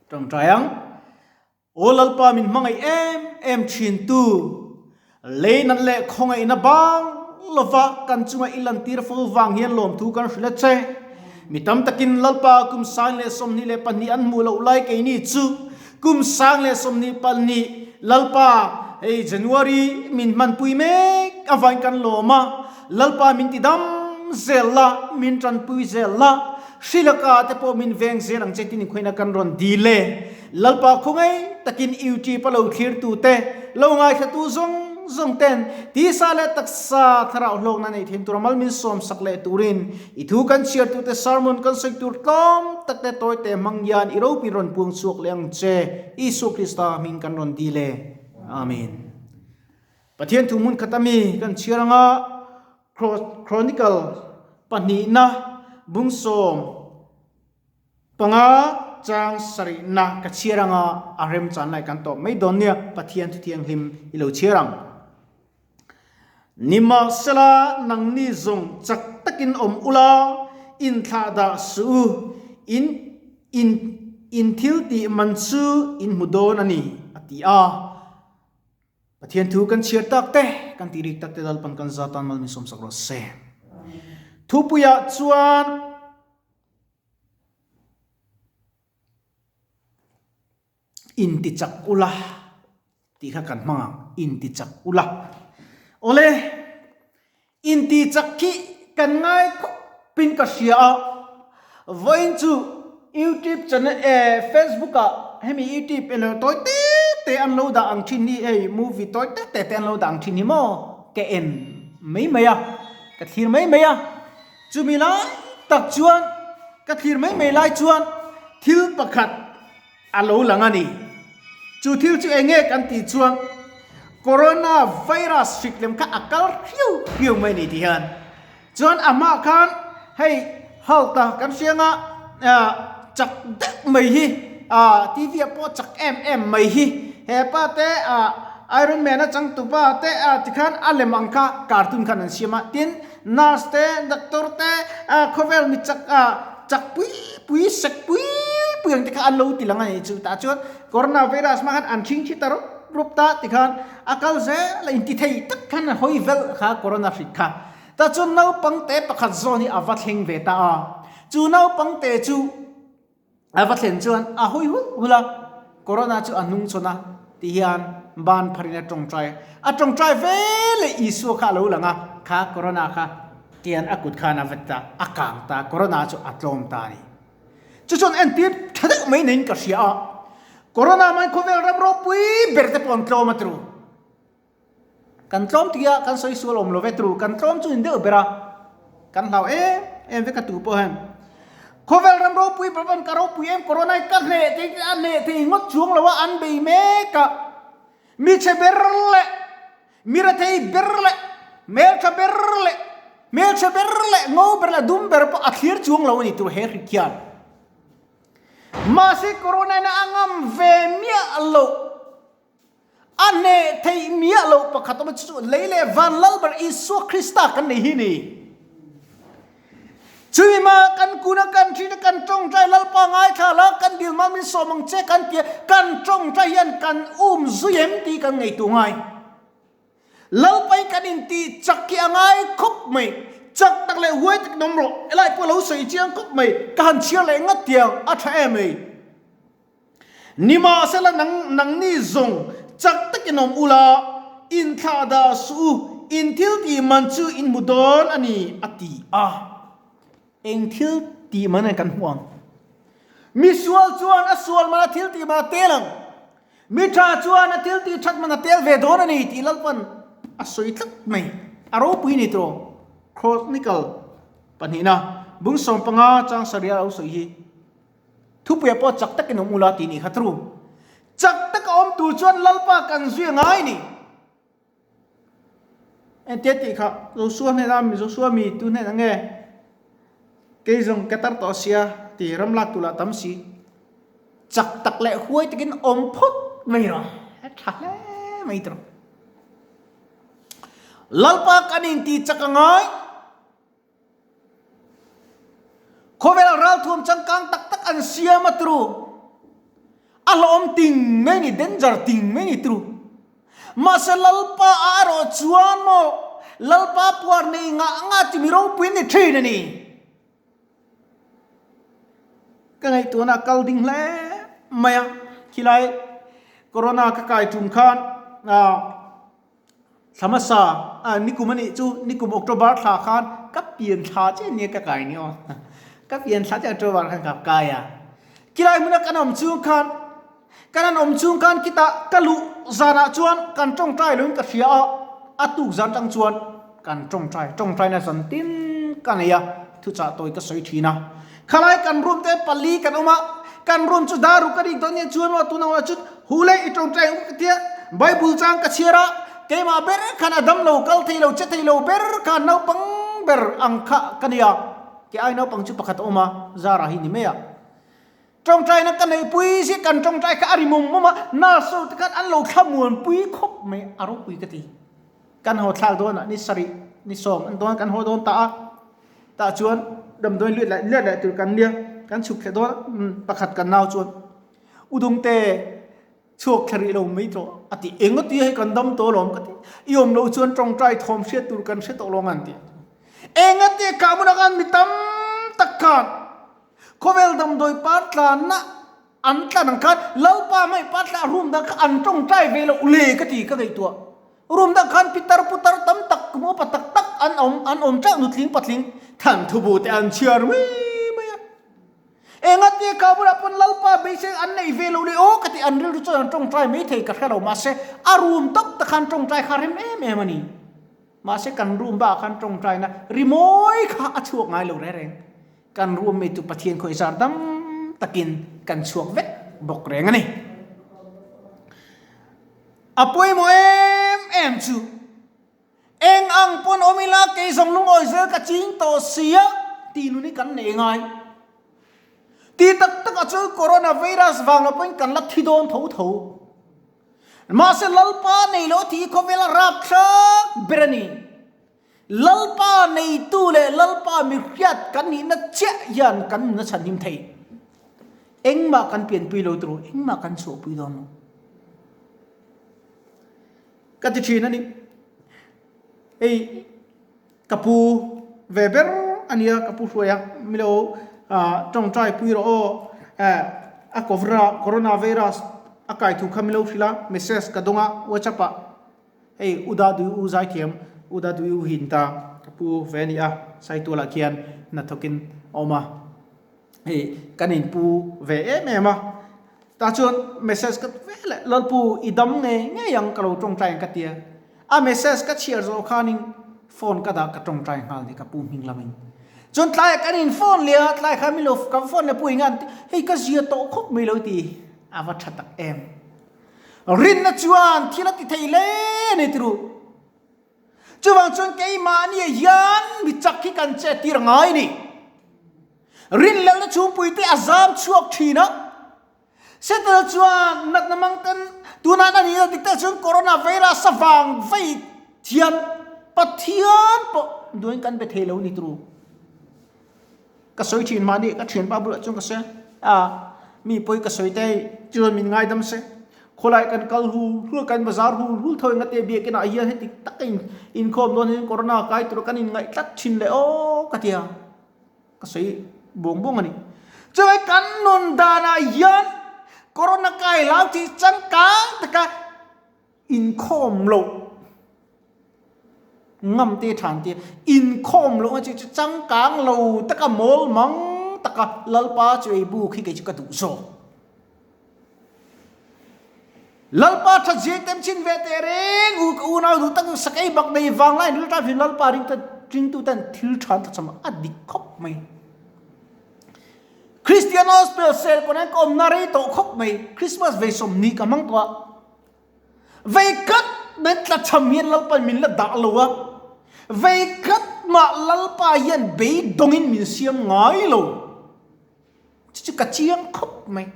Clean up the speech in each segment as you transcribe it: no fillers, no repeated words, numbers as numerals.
Tawngtai ang. Aw Lalpa min hmangaih em em thin tu, lei nat leh khawngaihna bang lova kan chunga i lantir fo vang hian lawmthu kan hrilh a che. Mi tam takin Lalpa kum 2022 an hmuh loh lai keini chu kum 2022 Lalpa hei January min hmanpui mek avangin kan lawm a, Lalpa min tidam zel la, min tanpui zel la, Hri laka te pawh min veng zel ang che tin inkhuaina kan rawn dil e. Lalpa khawngaih takin YouTube a lo thlirtu te, lo ngaithlatu zawng zawng ten tisa leh taksa thlarau hlawkna neih thein tura mal min sawmsak leh turin i thu kan chhiartu te sermon kan sawi tur tlawm tak te tawi te hmang hian i ropui rawn puang chhuak leh ang che. Isua Krista hming kan rawn dil e. Amen. Pathian thu hmun khat ami kan chhiar anga Chronicle pahnihna bung 15 chang sarihna ka chhiar anga a rem chan lai kan tawp mai dawn nia Pathian thu thianghlim i lo chhiar ang. Nimahsela nangni zawng chak takin awm ula inthlah dah suh u, in in in thil tih man chu in hmu dawn a ni a ti a. Pathian thu kan chhiar tak te, kan tih rik tak te Lalpan kan za tan mal min sawmsak rawh se. Thupuiah chuan intichak ula tih kha kan hmang ang, intichak ula. Awle, intichak khi kan ngai khawpin ka hria a, vawiin chu YouTube channel eh Facebook ah hemi YouTube elo tawi te te an lo dah ang thin hi hei movie tawi te te te an lo dah ang thin hi maw ka en mai mai a ka thlir mai mai a chumi lai tak chuan ka thlir mai mai lai chuan thil pakhat a lo lang a ni. Chu thil chu eng nge kan tih chuan Corona virus hrik lem kha a kal hriau hriau mai a ni tih hian chuan a hmaah khan hei Hulk a kan hria anga chak deuh mai hi TV ah pawh chak em em mai hi hepa te Iron Man a changtupa te tikhan a lem ang kha cartoon khan an siam a tin Nurse te, doctor te, khawvel mi chak chak pui pui sek pui pui ang te kha an lo ti lang a ni chu. Tah chuan corona virus hma khan an thing thi ta rup rup ta ti khan a kal zel a inti thei tak khan a hawi velh kha corona hrik kha. Tah chuan naupang te pakhat zawn hi a va thleng ve ta a. Chu naupang te chu A va thlen chuan a hawi hul hul a, Corona chu a hnung chhawn a ti hian ban pharin a tawngtai a. A tawngtai ve leh Isua kha a lo lang a, kha Corona kha tian a kut khan a va ti ta, a kang ta, Corona chu a tlawm ta a ni. Chu chuan entir tha deuh mai neiin ka hria a, Corona hmain khawvel ram ropui ber te pawh an tlawm a tru. Kan tlawm tia kan sawi sual awm lo ve tru, kan tlawm chu in deuh ber a, kan hlau em em vek a tu pawh hian. Khawvel ram ropui ber ka ropui em corona hi ka hneh thei a hneh thei ngawt chuang lo a an bei mek a, mi chhe ber leh mi rethei ber leh hmeltha ber leh hmelchhe ber leh ngo ber leh dum ber pawh a thlir chuang lo a ni tur he hrik hian. Mahse corona in a ngam ve miah loh. A hneh theih miah loh pakhat awm a, chu chu lei leh van lal ber Isua Krista kan nei hi ni. Chumi mah kan kun a, kan ṭhin a, kan ṭawngṭai Lalpa ngaithla la, kan dil hma min sawm ang che kan ti a, kan ṭawngṭai hian kan um zui em tih kan ngaihtuah ngai. Lalpa hi kan intih chak hi a ngai khawp mai, chak tak leh huai takin awm rawh, helai pawh lo sawi chiang khawp mai, ka han chhiar leh ngat tiang a ṭha em ei. Nimahsela nang nangni zawng chak takin awm ula, inthlah dah suh u, in thil tih man chu in hmu dawn a ni, a ti a. Eng thil tih man nge kan hmu ang? Mi sual chuan a sual man a thil tih man a tel ang. Mi tha chuan a thil tih that man a tel ve dawn a ni tih Lalpan a sawi tlat mai. A ropui ni tawh. Chronicle pahnihna bung 15 chang sarih a lo sawi hi. Thupuia pawh chak takin awm ula tih nih kha tru. Chak taka awm tur chuan Lalpa kan zui a ngai ni. Engtia tih kha Joshua hnenah mi Joshua mi tu hnenah nge kei zawng ka tar tawh sia ti ram lak tur lah tam si. Chak tak leh huai takin awm phawt mai rawh. A tha hle mai tawh. Lalpa kan inti chak a ngai. Khawvel ralthuam changkang tak tak an siam a tru. A hlawm ting mai ni, danger ting mai ni tru. Mahse Lalpa a erawh chuan maw Lalpa puar nei ngah ngah chi mi ropui ni thin a ni. Ka ngaihtuahna a kal ding hle mai a, khilai corona ka kai tum khan thla hmasa nikum a nih chu nikum October thla khan ka pian thla chiah nia ka kai ni aw ka pian thla chiah October khan ka kai a, khilai hmuna kan awm chung khan Kan an awm chung khan khitah ka luh zanah chuan kan tawngtai loin ka hria a, a tuk zan tang chuan kan tawngtai, tawngtaina zan tin ka nei a, thuchah tawi ka sawi thin a. Khalai kan room te pali kan awm a, kan room chu daru ka rik dawn nia chuan maw tuna hunah chuan hu le i tawngtai ang u ka tia, Bible chang ka chhiar a, keimah ber khan a dam lo kal thei lo che thei lo ber khan naupang ber ang kha ka nia, ke ai naupang chu pakhat a awm a, Zara hi ni mai a. Tawngtaina ka neihpui zia kan tawngtai kha a ri mum mum a, nurse ho te khan an lo thlamuanpui khawp mai a ropui ka ti. Kan haw thlak dawnah ni sarih ni sawm an dawn kan haw dawn ta a, tah chuan damdawi luat leh let leh tur kan nia, kan chhuk thleh dawn a, pakhat kan nau chuan U Dungte chhuak thla rih lo mai tawh a ti, eng a ti hei kan dam tawh alawm ka ti, i awm loh chuan tawngtai thawm hriat tur kan hre tawh lo ang an ti. Eng a ti kah hmunah khan mi tam tak khan Khawvel damdawi par tlanna an tlan ang khan Lalpa hmai par tla room dang kha an tawngtai ve loh le ka ti ka ngaihtuah. Room dang khan pitar putar tam tak kum upa tak tak an awm an awm teuh nutling patling than thubu te an chhiar mai mai a. Engati kha bulah pawn Lalpa beisei an neih ve loh le aw ka ti an rilru chuan an tawngtai mai thei ka hre lo mahse a room tak tak khan tawngtai kha rem em em a ni. Mahse kan room bakah khan tawngtaina rimawi kha a chhuak ngai lo reng reng. Kan ruam mi chu Pathian khawi zar dam takin kan chhuak vek bawk reng a ni. A pawimawh em em chu eng ang pawn awm ila kei zawng lungawi zel ka ching tawh sia tih nun hi kan nei ngai. Ti tak takah chuan coronavirus vang lo pawhin kan la thi dawn tho tho. Mahse Lalpa nei lo thi khawvel a rapthlak ber a ni. Lalpa neitu leh Lalpa mi hriat kan nihna chiah hian kan nuna chhanhim thei. Engmah kan pianpui lo tur, engmah kan chhuahpui dawn lo. Ka ti thin a ni. Hei ka pu ve ber a nia, ka pu hruai a, milo tawngtai pui rawh aw, a corona virus a kai thu kha milo hrilh a, message ka dawng a whatsapp ah. Hei U Da Dui U zaithiam U Da Dui U hin ta ka pu ve a ni a, Saitualah khian hnathawkin a awm a, hei kan inpu ve em em a, tah chuan message ka ve leh Lalpu i dam ngei ngei ang ka lo tawngtai ang ka tia, a message ka chhiar zawh khanin phone ka dah ka tawngtai nghal ni ka pu hming lamin. Chuan tlaiah kan in phone leh a, tlai khan min lo kan phone leh pu eng an ti, hei ka zia tawh khawp mai lo ti, a va tha tak em. Rinna chuan thil a ti thei hle a ni ti ru. Chuvang chuan keimahni hian mi chak hi kan che tir ngai a ni. Rinhlelhna chhungpuite a zam chhuak thin a. Setana chuan natna mang ten tunah a nih dik tak chuan coronavirus avang vei thian Pathian pawh duain kan be thei lo a ni ti ru. Ka sawi thin mahni ka thianpa bulah chuan ka sawi a, mi pawi ka sawi te chuan min ngaidam se, khawlai kan kal hul hul kan bazar hul hul tho engate biakin ah hian heti taka in inkhawm dawn hian corona kai tur kan inngaih tlat thin leh aw ka ti a, ka sawi buang buang a ni. Chuai kan nun danah hian corona kai hlau tih changkang taka Inkhawm loh ngam te than te inkhawm loh chu chu changkang lo taka mawl mang taka Lalpa chu ei buk hi kei chu ka duh zawk. Lalpa tha zir tem chin ve teh reng u ka unau duh tak sakei bak nei vang lai ril tan Lalpa ring ta ringtu ten thil than ta chama a dik khawp mai. Christian Hospital sel pawn ka awmna rei tawh khawp mai Christmas vei sawmhnih ka hmang tawh a. Veikhat min tlachham hian Lalpa min la dah lo a, veikhat mah Lalpa hian beidawngin min siam ngai lo. Chu chu ka chiang khawp mai.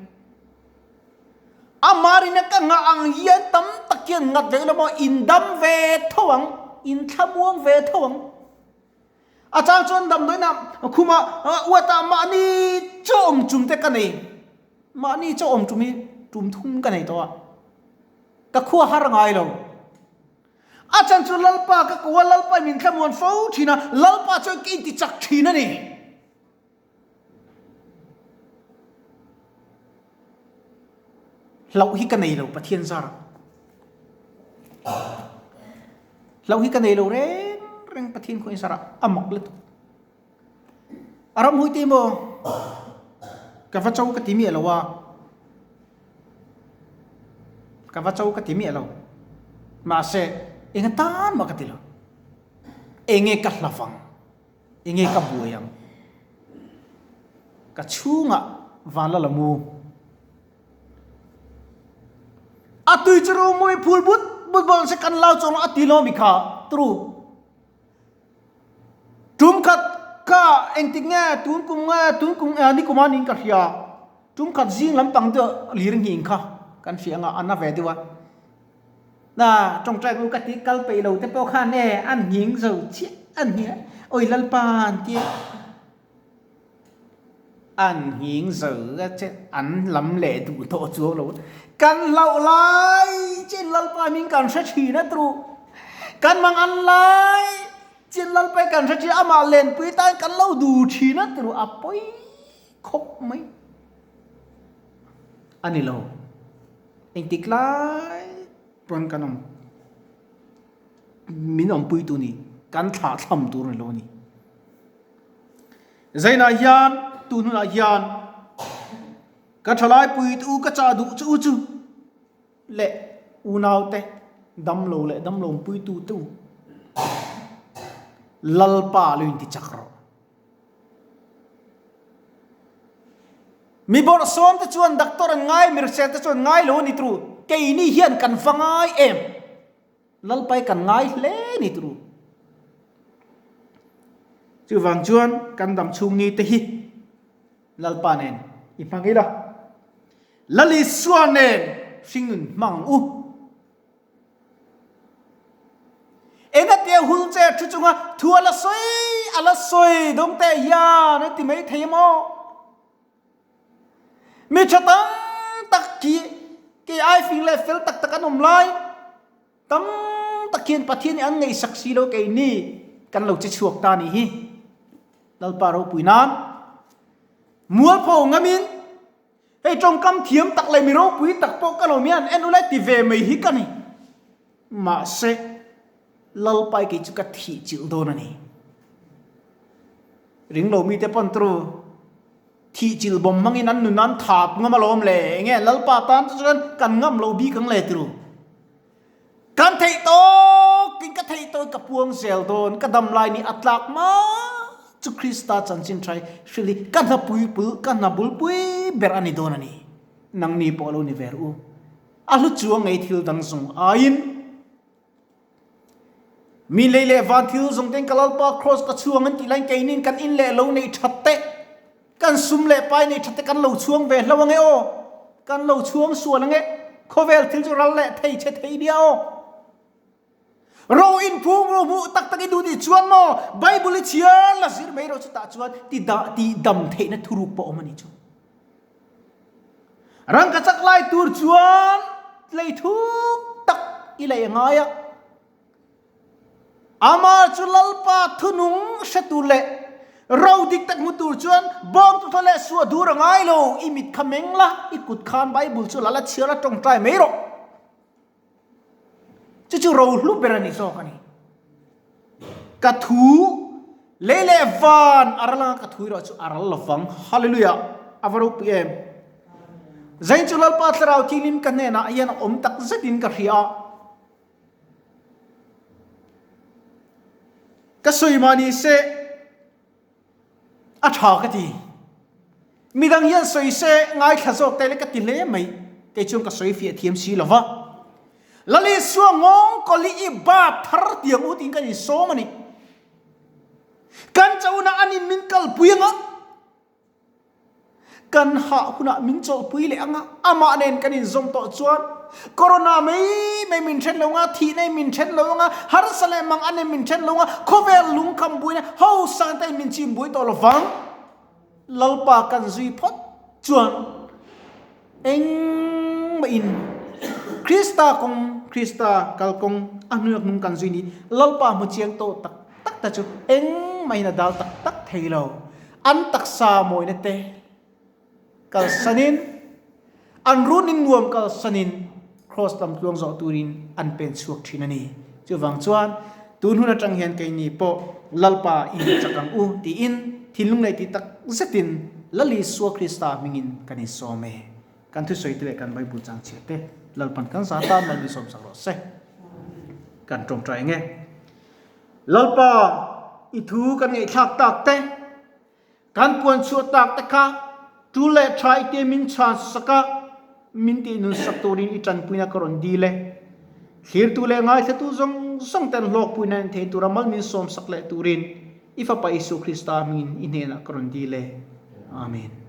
Amah rina ka ngah ang hian tam tak hian ngat ve ila maw in dam ve tho ang, in thlamuang ve tho ang. A chang chuan damdawiin ah khumah uatah mahni chaw awm chum te ka nei. Mahni chaw awm chum hi. Tum thum ka nei tawh a. Ka khua har ngai lo. A chan chu Lalpa ka ko a, Lalpa in min thlamuan fo thin a, Lalpa chuan ka inti chak thin a ni. Hlauh hi ka nei lo Pathian zarah. Hlauh hi ka nei lo reng reng Pathian khaw in zarah a mak lutuk. A ram hui te maw ka va cho ka ti miah lo a, ka va cho ka ti miah lo. Mahse eng atan mah ka ti lo. Enge ka hlavang. Enge ka buai ang? Ka chhungah van la la mu. A tui chu ru mui phul but but bawk se kan lau chuang a ti lo mi kha tru. Tum khat kha engtik nge tun kum nge tun kum ni kum a niin ka hria. Tum khat zing lampang deuh lir nghing kha kan hria anga a na ve deuh a. Na tawngtai ku ka ti kal peih lo te pawh khan e an nghing zo chiah an nghing a awi lalpa an ti a an nghing zo a che an lam leh duh tawh chuang lo kan hlauh lai chin lalpa hming kan hre thin a tru kan mang an lai chin lalpa kan hre thin amah lenpui tan kan lo duh thin a tru a pawi khawp mai a ni lo. Engtik lai pawn kan awm min awmpui tu ni kan thlah thlam tur a ni lo a ni. Zainah hian tun hunah hian ka thalai pui te u ka chah duh chu u chu leh unaute damlo leh damlo awmpui tu te u Lalpa lo inti chak rawh. Mi bawrhsawm te chuan doctor an ngai, mirsel te chuan ngai lo a ni tru. Keini hian kan va ngai em? Lalpai kan ngai hle ni tru. Chuvang chuan kan dam chhung ni te hi Lalpa nen i hmang ila. Lal Isua nen hringnun hmang ang u. Engatia hul che thu chunga thu a la sawi a la sawi dawng te hian a ti mai thei maw? Mi tha tam tak khi kei ai fing leh fel tak tak an awm lai tam tak hian Pathian hi an ngaihsak si lo kei ni kan lo che chhuak ta ni hi. Lalpa ropui nan mualpho ngamin Hei tawngkam thiam tak leh mi ropui tak pawh ka lo mian en ulai ti ve mai hi ka ni. Mahse, Lalpai kei chu ka thih chilh dawn a ni. Ring lo mite pawn tru thih chilh bawm hmangin an nun an thap ngam alawm le. Enge Lalpa tan chu chuan kan ngam lo bik ang le tru. Kan theih tawk in ka theih tawk in ka puang zel dawn, ka dam lai nih a tlak hma chu Krista chanchin tha hi hrilh hi ka hna pui pul, ka hna bul pui ber a ni dawn a ni. Nangni pawh lo ni ve ru. A hlu chuang ngei thil dang zawng aiin mi lei leh van thil zawng ten ka Lalpa Kraws ka chhuang an tih laiin keinin kan in leh lo neih that te, Kan sum leh pai nei ṭha te kan lo chhuang ve hlo ange aw. Kan lo chhuang sual ange. Khawvel thil chu ral leh thei che thei nia aw. Ro in phung ro hmuh tak tak i duh tih chuan maw Bible i chhiar la zir mai rawh chutah chuan ti dah ti dam theihna thuruk pawh awm a ni chu. Rangka chak lai tur chuan lei thuk tak i lei a ngai a. Amah chu Lalpa thunung hre tur leh ro dik tak hmu tur chuan bawng tuthlawh leh suah dur a ngai lo. I mit kha meng la, i kut khan Bible chu la la chhiar la tawngtai mai rawh. Chu chu ro hlu ber a ni zawk a ni. Ka thu lei leh van a ral anga ka thu erawh chu a ral lovang. Hallelujah! A va ropui em! Zain chu Lalpa Thlarau Thianghlim ka hnenah hian a awm tak zetin ka hria a. Ka sawi mah ni se a tha ka ti. Midang hian sawi se ngaithla zawk te le ka ti hle mai. Kei chuan ka sawi fiah thiam si lo va. Lalisua ngawng kawli i bat thar tiang u tiin kan insawm a ni. Kan chona anin min kalpui anga. Kan hah hunah min chawlhpui leh anga amah nen kan inzawm tawh chuan Corona mai mai min then lo anga, thih nei min then lo anga, harsa leh mang a nen min then lo anga, khawvel lungkham buaina hausa te min chim buai tawh lovang. Lalpa kan zui phawt chuan eng. in Krista kawng, Krista kalkawng a hnuiak nung kan zui ni Lalpa hmu chiang tawh tak tak te chu engmahin a dal tak tak thei lo. An taksa mawina te kalsanin, an runin nuam kalsanin Kraws lam tluang zawh turin an pen chhuak thin a ni. Chuvang chuan tun hun atang hian keini pawh Lalpa i chak ang u tiin thinlung leh tih tak zetin Lal Isua Krista hmingin kan insawm e. Kan thusawi te leh kan Bible chang chhiah te Lalpan kan za tan mal min sawm sak rawh se. Kan tawngtai eng e. Lalpa i thu kan ngaihthlak tak te, kan puan chhuah tak te kha tul leh tha i te min chhan sak a, min tih nun sak turin i tanpuina ka rawn dil e. Thlirtu leh ngaithlatu zawng zawng ten hlawkpuina en thei tura mal min sawm sak leh turin i Fapa Isu Krista hmingin i hnenah ka rawn dil e. Amen.